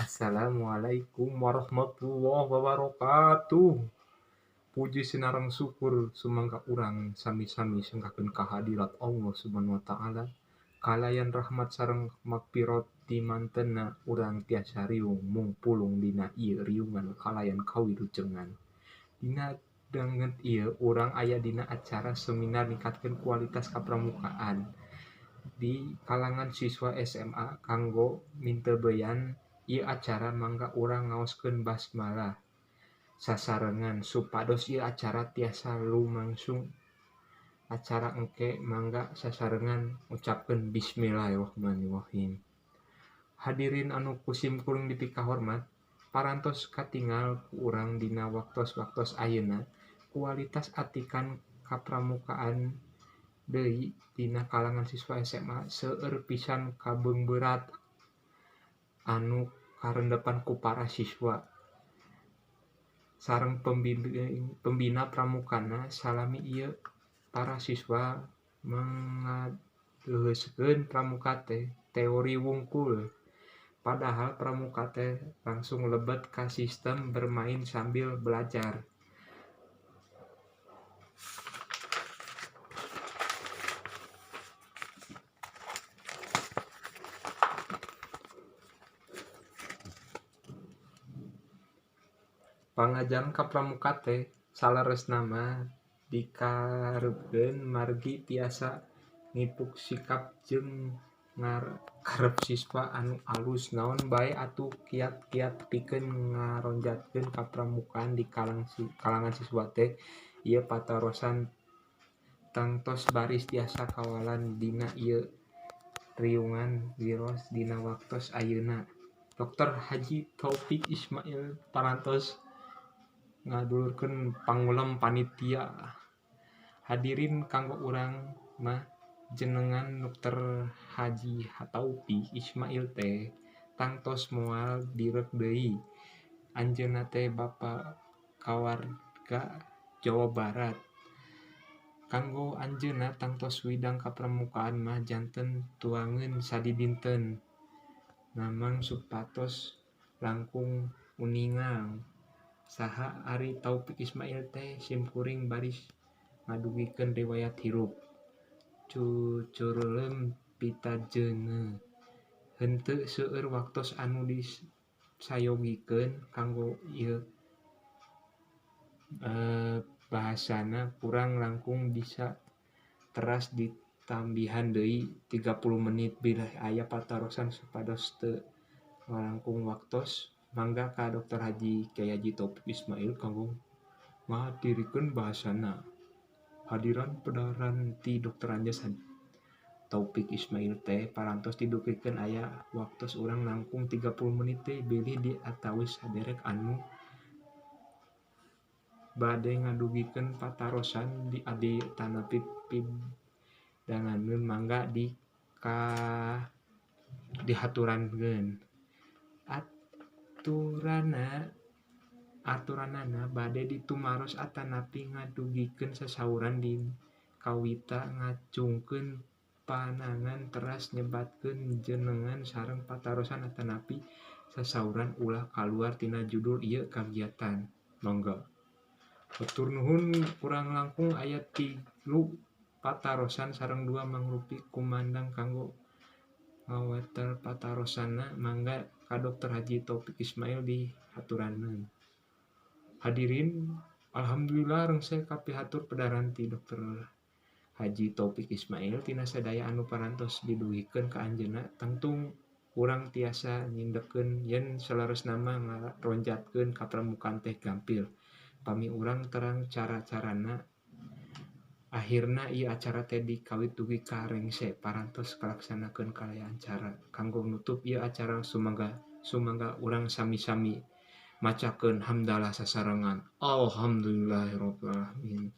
Assalamualaikum warahmatullahi wabarakatuh. Puji sinareng syukur sumangga urang sami-sami sengkakeun kahadirat Allah Subhanahu wa taala. Kalayan rahmat sareng magpirat ti mantenna urang tiasa riung mungpulung dina ieu riungan kalayan kawilujengan. Dina danget ieu urang aya dina acara seminar ningkatkeun kualitas kapramukaan di kalangan siswa SMA kanggo minteubeyan ieu acara mangga urang ngaoskeun basmalah sasarengan supados ieu acara tiasa lumangsung. Acara engke mangga sasarengan ngucapkeun bismillahirrahmanirrahim. Hadirin anu ku simkuring dipikahormat, parantos katingal ku urang dina waktos-waktos ayeuna kualitas atikan kapramukaan deui dina kalangan siswa SMA seueur pisan kabeungberat anu karendepan ku para siswa sareng pembina pramukana. Salami ieu para siswa mengadeuheuskeun pramuka teh teori wungkul, padahal pramuka teh langsung lebet ka sistem bermain sambil belajar. Pangajaran kapramuka teh saleresna mah dikareupkeun margi tiasa ngipuk sikap jeung karep siswa anu alus. Naon bae atuh kiat-kiat pikeun ngaronjatkeun kapramukaan di kalangan siswa teh? Ieu patarosan tangtos baris tiasa kawalan dina ieu riungan wios dina waktos ayeuna. Dr. Haji Taufik Ismail parantos ngadulurkeun pangulem panitia. Hadirin, kanggo urang mah jenengan Dr. Haji Taufik Ismail teh tangtos moal direuk deui. Anjeunna teh bapa kawarga Jawa Barat. Kanggo anjeunna tangtos widang kapramukaan mah janten tuangeun sadidinten. Namang supados langkung uningal saha ari Taufik Ismail teh, simkuring baris ngadugikeun riwayat hirup. Cucuruleum pitajeuneu. Henteu seueur waktos anu disayogikeun kanggo ieu bahasana, kurang langkung bisa teras ditambihan deui 30 menit bilih aya patarosan supados teu ngalangkung waktos. Mangga ka Dr. Haji Kyai Haji Taufik Ismail kanggo ngadirikeun bahasana. Hadiran pedaran ti Dr. Anjes Taufik Ismail teh parantos didugikeun aya waktos urang langkung 30 menit teh bilih di atawis saderek anu bade ngadugikeun patarosan di adi tanapi pidanganeun mangga di ka dihaturankeun. Aturanana bade ditumaros atanapi ngadugikeun sasauran di kawita ngacungkeun panangan teras nyebatkeun jenengan sareng patarosan atanapi sasauran ulah kaluar tina judul ieu kagiatan. Mangga. Hatur nuhun, kurang langkung aya 3 patarosan sareng 2 mangrupi kumandang kanggo ngawetel patarosanna. Mangga ka Dr. Haji Taufik Ismail dihaturaneun. Hadirin, alhamdulillah rengse kapihatur pedaran ti Dr. Haji Taufik Ismail tina sadaya anu parantos didugikeun ka anjeunna. Tangtung urang tiasa nyindekkeun yen saleresna mah ngaronjatkeun kapramukaan teh gampil pami urang terang cara-carana. Akhirna ieu acara teh dikawit dugi ka rengse parantos kalaksanakeun kalayaan cara. Kanggo nutup ieu acara, sumangga urang sami-sami macakeun hamdalah sasarengan. Alhamdulillahirabbil alamin.